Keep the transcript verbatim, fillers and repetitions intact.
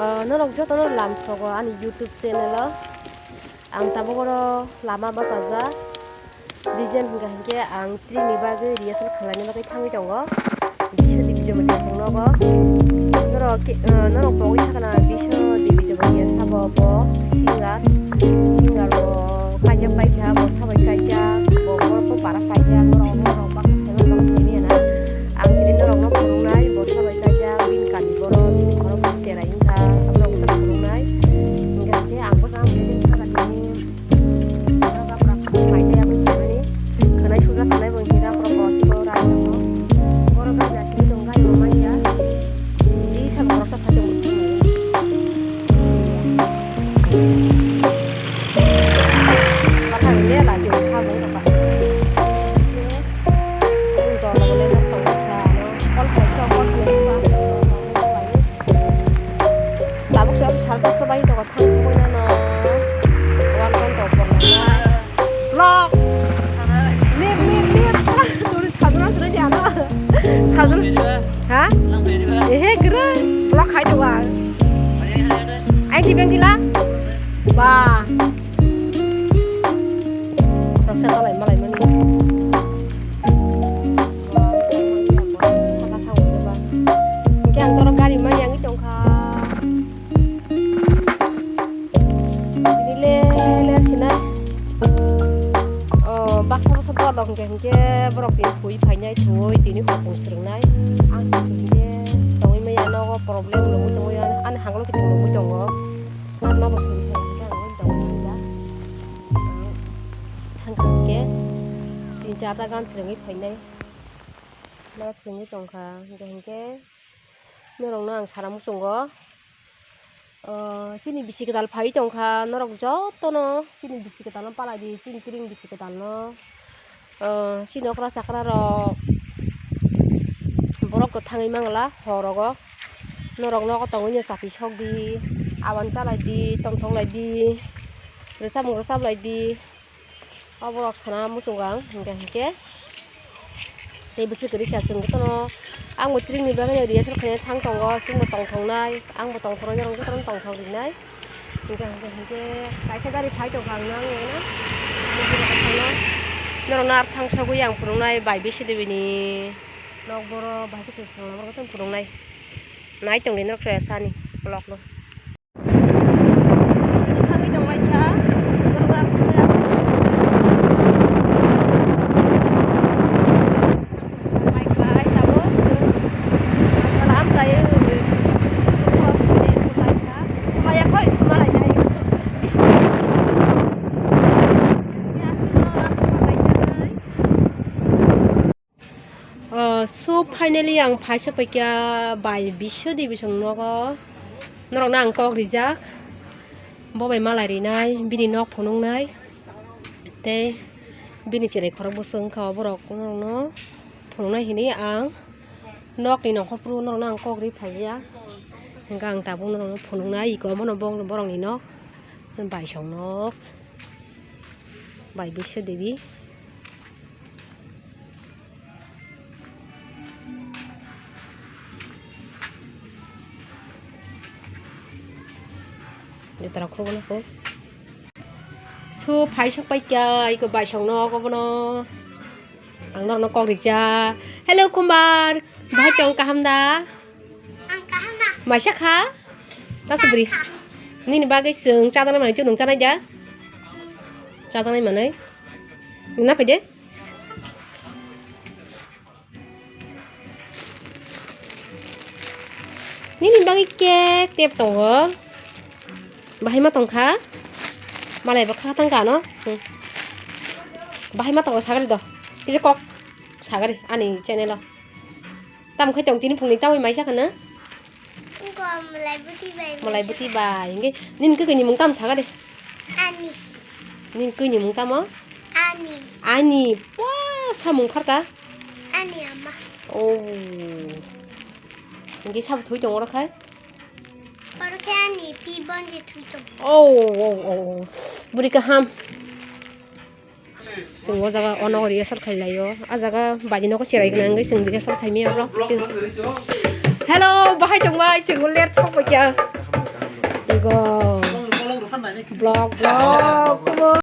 Ah, norok jotono lamsogo ani YouTube channel o. Ang tabuk oro lama bachajak. Reason hwnkha hinkhe ang trip ni bagwi rehearsal khlaina bagwi thangwi tongo. Biswadi Bijomotia song nogo. Norok ki, ah, norok pogwi sakha na Biswadi Bijomotia sabo bo singer. Singer bo kaijak paikha, bo sabai kaijak, bo borok bo para kaijak, norok norok baksa khaima bagwi khaimaya na. Ang tini norokno phunuknai, bo sabai kaijak, bini kani borok, bini khorok bo cherai wngkha, aborok wngkha phunuknai. Hingkha khe ang bwsa ang bini saka tini, borok aborok mai tei aboni thaimani khwnai sujak khwnai bo hira borok bo sibo rai tongo. Borok gari asugwi tongo, gari bo manya. Tei sabo borok sa phai tongo. Bathang le la je kha bo ba. Dol le le tongo kha no. Kol khai kha, kol khai kha. Tabuk se sal pas bai to thang sukoi na no. Wan kon to por na. Lok. Lip, lip, lip. Turi sajuna sura jana. Sajuna. Ha? Ehe, kira. Lok khai to wa. Ai di bang di la. Ba. Roksa tolai malai mani. Saka thango ba. Hingke ang toro gari mani yang tongkha. Tini le le sinai. O, baksa baksa dodok hingke, hingke borok tini phui phainai thoi, tini hopung srwngnai. Ang hingke tongwi maya nogo problem nungwi tongwi, ani hanglo kiting nungwi tongo. Nat ma bo suri khe hingke ang tongwi maya. Thangkha hingke tin charta gan srwngwi phainai. Norok srwngwi tongkha, hingke hingke norokno ang sana muchungo. O, chini bisi kwtal phai tongkha, norok jotono chini bisi kwtalno palai di, chini tring bisi kwtalno. O, chini okra chakra rok borok kwthangwi mangla horogo. Norok nogo tongwi no chati sok di, awan chalai di, tongthok lai di, rwchapmung rwchap lai di. Oborok sana muchungo ang hingke hingke. Tei bwswk kwrwi kha chwng jotono. Ang bo tring ni bagwi rehearsal khaina thang tongo, chwng bo tongthoknai, ang bo tongthoknai, norok jotono tongthok rinai. Hingke hingke hingke kaisa gari phai tongkha ang nang nang na. Norok no ar thang sagwi ang phunuknai bai bisi debi ni nok boro bai khe se swnam phunuknai. Nai tongdi norok sani vlog no. Oh, so finally ang phaisa paikha bai Biswa Devi song nogo. Norokno ang kok rijak. Bo bai malai rinai, bini nok phunuknai. Tei bini cherai khorok bwswk wngkha, borok norokno phunuknai hinwi ang nokni nongkhorphuru norokno ang kok ri phaiya. Hingkha ang tabuk norokno phunuknai, iko omono borokni nok, bai song nok, bai Biswa Devi. Jotara khubo nukho. So, phai sok paikha, iko bai song nok obono. Ang norokno kok rijak. Hello, Kumar. Bahai tong, kaham da? Ang kaham na. Maisa kha? Ta subri. Kha. Nini bagwi chwng chajaknai manwi tei nwng chanai da? Chajaknai manwi. Nwng na phai de? Nini bagwi cake tep tongo. Bahai ma tongkha? Malai bo kha thangkha no? Hmm. Bahai ma tongo sagari do. Kisa kok sagari ani channel o. Tamo khai tong tini phungni tamoi maisa khana? Wngkha Malai Bwtwi bai. Malai Bwtwi bai. Hingke nini kwkwi ni mung tamo sagari? Ani. Nini kwkwi ni mung tamo? Ani. Ani. Pua samung kharka? Ani ama. Oh. Hingke sabo thwi tongo oro khai? Oro khe ani pi bonje thwi tongo. Oh, oh, oh, oh. Bwrwi kaham. Chwng o jaga o nogo rehearsal khai lai o. A jaga badi nogo cherai gwnang wngwi chwng rehearsal khai maya bro. Hello, bahai tongbai, chwng o late sok bai kha. Go. Block, block.